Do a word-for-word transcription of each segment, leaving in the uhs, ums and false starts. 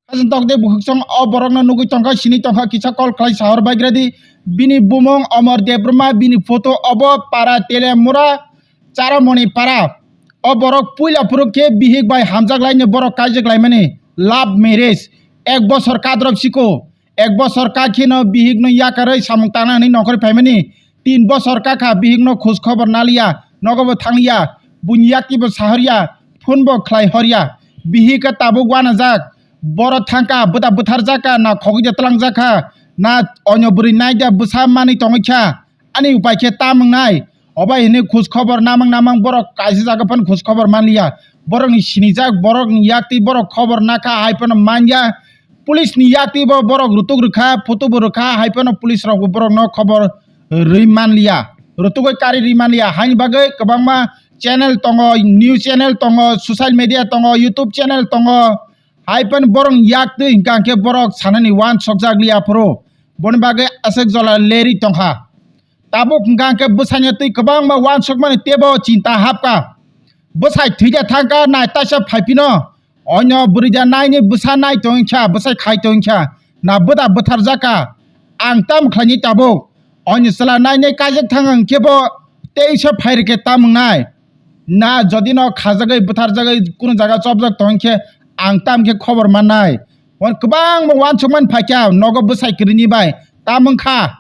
Khajang tokde bukhuk song o borokno nugwi tongkha, sini tongkha, kisa call khlai sahor baigradi. Bini bumung Omor Debbarma, bini photo obo para Telemura Charamoni para. O borok puila phuru khe bihik bai hamjak laini borok kaijak laimani love marriage. Ek bosor kadrop siko, ek bosor kakheno bihikno yakarwi samung tangna hwnwi nongkhorwi phaimani. Tin bosor kakha bihikno khoj khobor naliya, nogobo thangliya, buini yaktibo sahorya, phone bo khlai horya. Bihik khe tabuk wanajak, boro thangkha, bwta bwtharjakha, na khogwi da twlangjakha, na onyo bwrwi naida bwsa manwi tongwi kha. Ani upai khe tamung nai. Obai hwnwi khoj khobor namang namang borok kaisa jaga phano khoj khobor manliya. Borokni sinijak, borokni yakti borok khobor nakha hai phano manya. Police ni yakti bo borok rutuk rwkha, photo bo rwkha, hai phano police rok bo borok no khobor rwi manliya, rutugwi kari rwi manliya. Haini bagwi kwbangma channel tongo, news channel tongo, social media tongo, YouTube channel tongo, hai phano borok yakti hwnkha hwnkhe borok sanani wansokjak liya phuru, boni bagwi aswk jola lerwi tongkha. Tabuk hwnkha hwnkhe bwsanya twi kwbangma wansokmani teibo chinta hapkha. Bwsai thwida thangkha, nai taisa phaiphino. Onyo bwrwida naini bwsa nai tongkha, bwsai khai tongkha. Na bwda bwtharjakha. Ang tamo khlaini tabuk? Onyo chwla nainai kaijak thang hwnkhe bo teisa phairwkhe tamung nai? Na jodi no khajagwi bwtharjagwi kunu jaga chopjak tongkhe ang tamkhe khobor mannai? Wan kwbangma wansokmani phaikha nogo bwsai kwrwini bai. Tamung kha.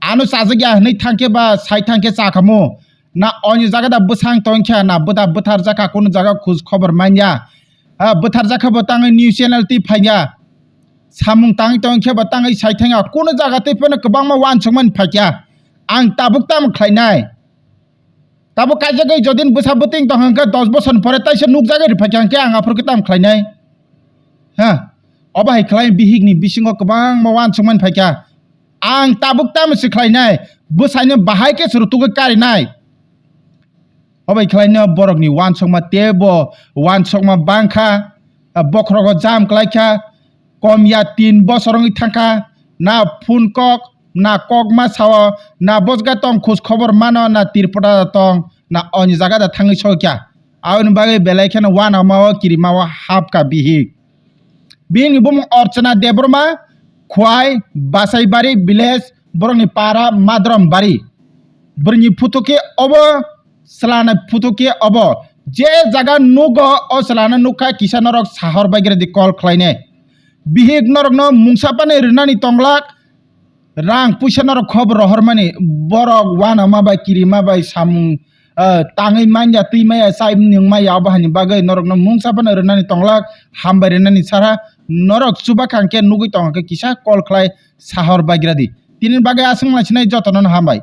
Ano chajakya hwnwi thangkhe ba sai thangkhe chakhamu. Na oni jaga da bwsang tongkha, na bwda bwtharjakha, kunu jaga khoj khobor manya. Ha, bwtharjakha bo tangwi news channel twi phaiya. Samung tangwi tongkhe bo tangwi sai thangya. Kunu jaga twi phano kwbangma wansokmani phaikha. Ang tabuk tamo khlainai? Tabuk kaijagwi jodin bwsa bwtwing tong hwnkhe dos bosor ni pore taisa nukjagwi rwphaikha hwnkhe ang aphuru khe tamo khlainai? Ha? Obo hai khlai bihikni bisingo kwbangma wansokmani phaikha. Ang tabuk tamo se khlainai? Bwsaino bahai khe se rutugwi karinai. Obai khlaino borokni wansokma teibo wansokma bangkha, bokhorogo jam klaikha, komya tin bosor wngwi thangkha, na phone kok, na kokma sao, na bosga tong khoj khobor mano, na Tripura da tong, na oni jaga da thangwi sokya. Aboni bagwi belai kheno wanama o kirima o hapkha bihik. Bini bumung Orchana Debbarma, Khwai, Basaibari village, borokni para Madrom Bari. Bwrwini photo khe obo, chwlani photo khe obo. Je jaga nugo, o chwlano nukha kisa norok sahor baigradi call khlainai. Bihik norokno mungsa pani rwnani tonglak, rang puisa norok khobor rohormani, borok wanama bai kirima bai samung, ah, tangwi manya, twi maya, chai nwng maya, obo haini bagwi norokno mungsa phano rwnani tonglak, hambai rwnani sara, norok chubakhang khe nugwi tongkha khe kisa call khlai sahor baigradi. Tini bagwi aswk naisinai jotono hambai.